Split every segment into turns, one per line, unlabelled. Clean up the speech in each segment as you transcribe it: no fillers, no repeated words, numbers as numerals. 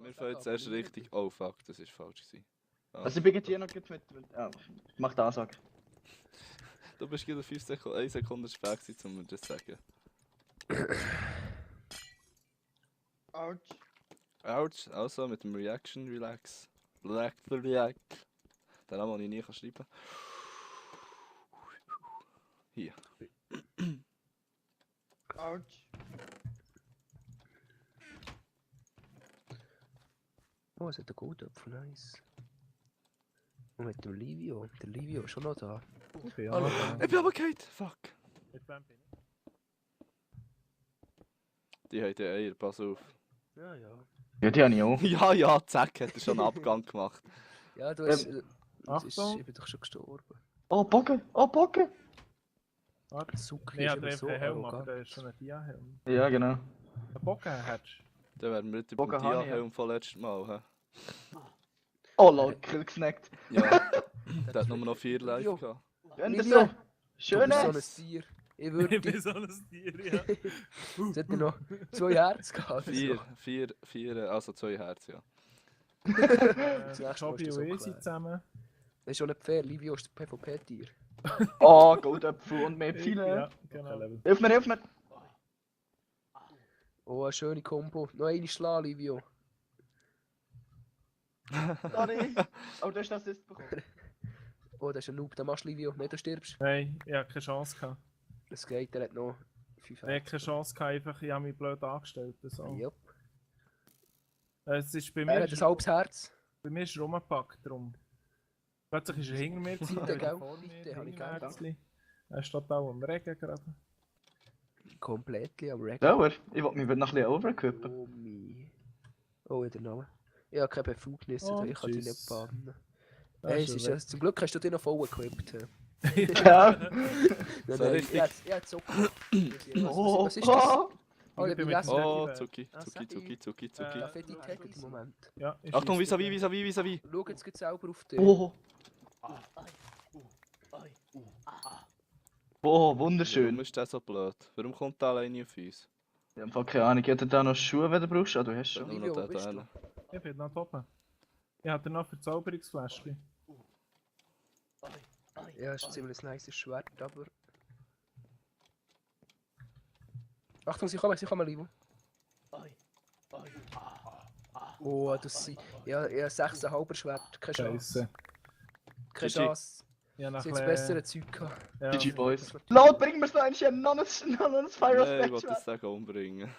Mir fällt es erst richtig. Oh fuck, das ist falsch gewesen. Ah.
Also ich bin jetzt hier noch gut mit... Ja, mach die Ansage.
Du bist gerade 1 Sekunde spät gewesen, um mir das zu sagen.
Autsch.
Ouch, also mit dem Reaction Relax. React. Den Namen, den ich nie schreiben kann. Hier.
Autsch.
Oh, es hat einen Goldapfel, nice. Und mit dem Livio. Der Livio ist schon noch da.
Ich bin
Hallo. Ich bin aber Kate. Fuck. Die haben den Eier, pass auf.
Ja, ja.
Ja, die habe ich auch.
Ja, zack, hat er schon einen Abgang gemacht.
Ja, du hast...
Achtung.
Ich bin doch schon gestorben.
Oh, Bogen! Oh, Bogen!
Warte.
Suki
Nee,
ist
hat
immer
einfach
so
keinen Helm, aber
arrogant.
der ist schon ein Dia-Helm.
Ja, genau.
Ein Bogen hättest du.
Dann werden wir nicht über
Bogen
den
habe ich,
Dia-Helm vom letzten Mal. He?
Oh, lol, Kill gesnackt.
Ja, der hat nur noch 4 live
Jo.
gehabt.
Anderson!
Du
Schön!
bist so ein Tier. Ich würde...
Ich bin so ein Tier, ja.
Jetzt hätte ich noch 2 Herzen gehabt.
4, also 2 Herz, ja.
Jobi und ich sind zusammen.
Das ist schon nicht fair. Livio ist der PvP-Tier.
Oh, Goldapfel und mehr Pfeile.
Ja, genau.
Hilf mir, hilf mir!
Oh, eine schöne Kombo. Noch eine schlagen, Livio.
Sorry! Oh, du hast das jetzt bekommen.
Oh, das ist ein Noob. Den machst du, Livio. Nicht, du stirbst.
Nein, ich hatte keine Chance gehabt.
Das geht, der hat noch 5
Ich hatte
Herzen.
keine Chance gehabt, einfach, ich habe mich blöd angestellt. So.
Jupp.
Es ist bei
Er
mir,
hat ein halbes Herz.
bei mir ist er rumgepackt, darum. Plötzlich ist er hinter mir gewesen,
Bitte,
wieder
gell?
vor mir,
Bitte, habe ich
hinter mir
gern.
Herzli. Er ist total am Regen gerade.
Komplett am Rack.
Sauer? Ich wollte mich noch ein bisschen overequippen.
Oh, mi. Oh, der Name. Ich habe keine Befugnisse,
Oh,
ich kann die nicht
tschüss.
bannen.
Das
Hey,
ist
es ist,
weg.
ja- zum Glück hast du dich noch voll equipped.
Ja!
Nein,
So richtig.
Ich hätte so
Oh,
Was ist das?
oh.
Oh,
Ich bin
ich
mit
lese.
dem
Oh,
Teddy
Zucki.
Darf ich die taggen im Moment?
Ja, ich
Achtung,
schieße
vis-à-vis.
Schau jetzt gleich selber auf dich.
Oh, oh,
Warum
wunderschön.
ist der so blöd? Warum kommt der alleine auf uns?
Ich habe keine Ahnung, hätte da noch Schuhe, wenn du brauchst? Ah, du hast
Dann
schon.
nur
Livio,
noch
wo
den
bist
da
du?
hinten.
Ich bin noch oben. Ich hatte noch Verzauberungsfläschchen.
Ja, ist ein ziemlich nice Schwert, aber... Achtung, sie kommen, Livio. Oh, das sind... Ja, 6,5er Schwert, keine Chance.
Scheiße.
Keine
GG.
Chance.
Ja, nach
Sie hat das bessere Zeug gehabt.
Ja.
GG Boys. Laut, bring mir so ein noch ein Fire of
Nein, ich wollte das
Spectre.
sagen umbringen.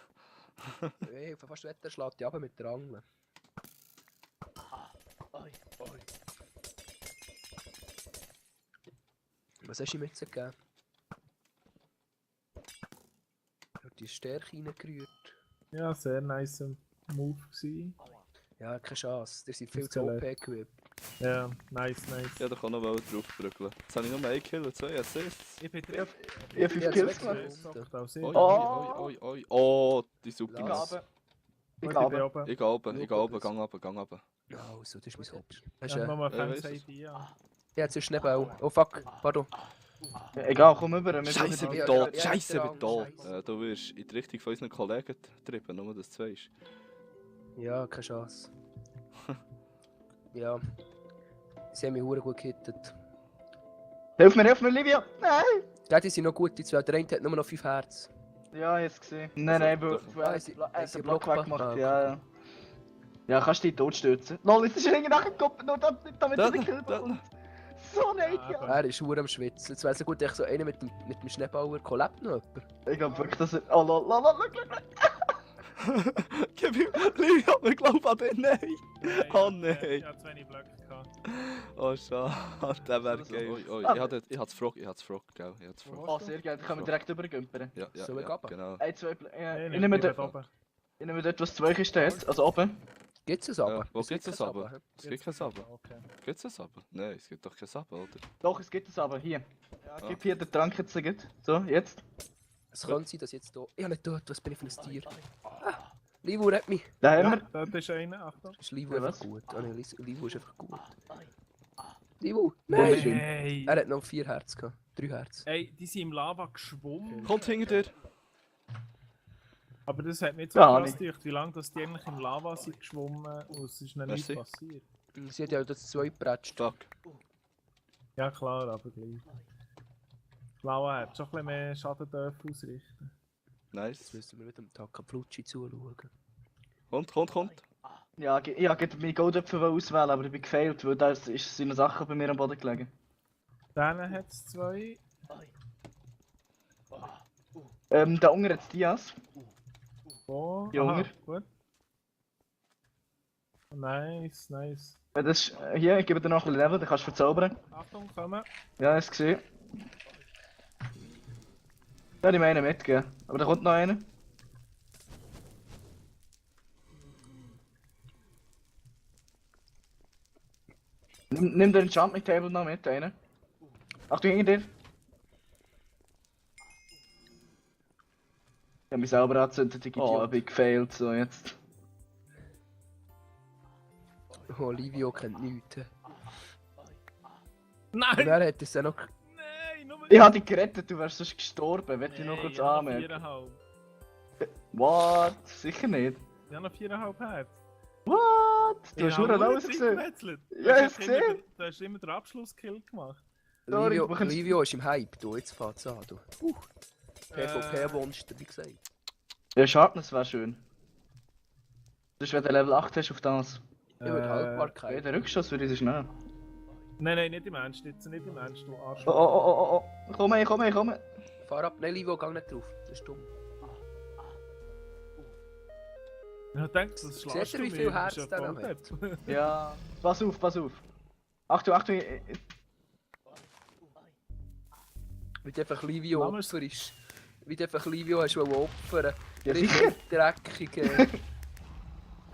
Hey, fast Wetter schlägt die ab mit der Angel. Was hast du ihm jetzt gegeben? Er hat die Stärke reingerührt.
Ja, sehr nice Move gewesen.
Ja, keine Chance. Der sind viel
Das
zu
ist
OP gewesen.
Ja, nice.
Ja, da kann noch drauf drücken. Jetzt habe ich nur 1 Kill und 2 Assists.
Ich bin
Ich habe
Ja,
5
zwei
Kills
Kills.
gemacht.
Oi,
Oh.
oi. Oh, die
Ich
Super.
glaube. Ich
Ich
glaube.
oben.
Ich gehe oben, gang runter.
Oh, so, das ist mein Hobby.
Ich habe nochmal
weiss
Fans
es.
Idea.
Ja, jetzt ist Nebel. Oh fuck, pardon.
Egal, komm rüber. Wir
Scheiße,
sind
ich
Ja,
bin
ja,
tot.
ja,
Scheiße, ich
ja,
bin tot.
Scheiße.
Du wirst in die Richtung von unseren Kollegen getrieben, nur dass du weißt.
Ja, keine Chance. Ja. Sie haben mich hure gut gehittet.
Hilf mir, Livia! Nein!
Ja, die sind noch gut, die zwei. Der eine hat nur noch 5 Herz.
Ja, jetzt gesehen. Nein,
doch.
er hat
sie
den
Block
Block
gemacht?
weggemacht.
Ah,
Ja, ja. Ja, kannst du dich totstürzen. Lol, jetzt ist er nachher gekommen, nur damit er den Kill bekommt. So ein Idiot!
Er ist hure am Schwitzen. Jetzt wäre es gut, ich so einer mit dem Schneebauer lebt noch jemand.
Ich glaube wirklich, dass er... Oh lol, lol, lol, lol.
Gib ihm, Liv, hat mir glaubt an den, nein. Oh nein.
Ich hatte zu wenig Blöcke gehabt.
Oh schade, der wäre geil. Oi, ich hatte es Frog, gell, ich hatte Frog.
Oh, sehr geil, dann können wir direkt übergümpern.
Ja,
Sollen wir gehen?
genau.
Ein, zwei...
Nein,
Ich nehme
bin
dort,
oben.
was 2 steht, also oben.
Gibt's es aber?
Ja, wo gibt's es aber?
hä?
Es gibt kein Sabo.
Okay.
Gibt's es aber? Nein, es gibt doch kein Sabo, oder?
Doch, es gibt es aber, hier. Ja,
Ah.
gib hier den Trank jetzt. So, jetzt.
Es kann sein, dass jetzt hier... Ich habe nicht tot, was bin ich für ein Tier? Ah, Livu redet mich.
Da haben
Ja,
wir.
da ist einer, Achtung.
Ist Livu
Ja,
einfach
was?
gut? Oh nein, Livu ist einfach gut. Livu!
Nein.
Nein!
Hey.
Er hat noch 4 Herz gehabt. 3 Herz.
Ey, die sind im Lava geschwommen.
Kommt hinter dir!
Aber das hat mich so
Ja,
krass gedacht, wie lange dass die eigentlich im Lava sind geschwommen und es ist noch nichts
Merci.
passiert.
Sie hat ja das 2 gepratscht.
Fuck.
Ja klar, aber gleich. Blaue hat schon ein bisschen mehr Schaden dürfen ausrichten.
Jetzt
Nice.
müssen wir mit dem Takaflucci zuschauen.
Kommt.
Ja, ich wollte meine Goldöpfel auswählen, aber ich bin gefailt, weil da ist seine Sachen bei mir am Boden gelegen.
Dann hat es 2.
Da unten hat es Dias.
Oh,
Junge.
aha, gut. Nice, nice.
Das ist, hier, ich gebe dir noch ein bisschen Level, dann kannst du verzaubern.
Achtung, kommen.
Ja, hast du gesehen. Da hätte ich mir einen mitgegeben. Aber da kommt noch einer. Nimm den Enchantment Table noch mit, einen. Achtung, hinter dir. Ich hab mich selber angezündet, ich bin gefailt, so jetzt.
Oh, Livio kennt nichts. Und
Nein!
er hat es ja noch...
Nein, nur
Ich hab dich gerettet, du wärst sonst gestorben, wenn ich noch kurz
ich habe
anmerken.
noch 4,5.
What? Sicher nicht.
Ich habe noch 4,5 Herz.
What? Du hast
Ich habe
nur
nur
alles
drin
gesehen.
gewetzelt.
Ja, ich
Du hast immer
gesehen.
den- Du hast immer den Abschlusskill gemacht.
Sorry,
Livio,
wir können-
Livio ist im Hype, du, jetzt fährt's an, du. PvP-Monster, wie gesagt.
Ja, Sharpness wäre schön. Sonst, wenn du Level 8 hast auf das.
Ich würde
Bei
Haltbarkeit.
der Rückschuss würde ich sie schnell.
Nein, nicht im Ernst, jetzt nicht im Ernst, du
Oh,
Arschloch.
oh. Komm.
Fahr ab, nein, Livio, geh nicht drauf. Das ist dumm.
Ich denke, das schlägst
Siehst du,
du
wie
mir,
viel
du
Herz
bist ja
der noch
voll
hat?
depp.
Ja. Pass auf. Achtung.
Wie einfach Livio
Lammers-
Opfer ist. Wie einfach Livio hast du opfern.
Ja, sicher.
Richtig dreckig.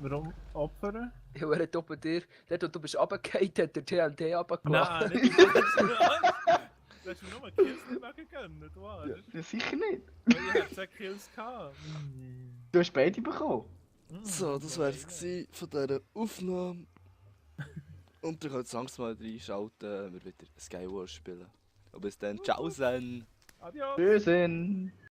Warum opfern?
Ja, er hat oben dir, dort wo du bist runtergefallen, hat der TNT runtergelassen.
Nein, nicht im Ernst. Du hast mir nur Kills nicht gegönnt, du Arsch.
Ja, sicher nicht.
Ich hatte 10 Kills gehabt.
Du hast beide bekommen.
So, das wär's gewesen von dieser Aufnahme. Und ihr könnt langsam mal reinschalten, wenn wir wieder Skywars spielen. Und bis dann, ciao sen!
Adios!
Tschüss.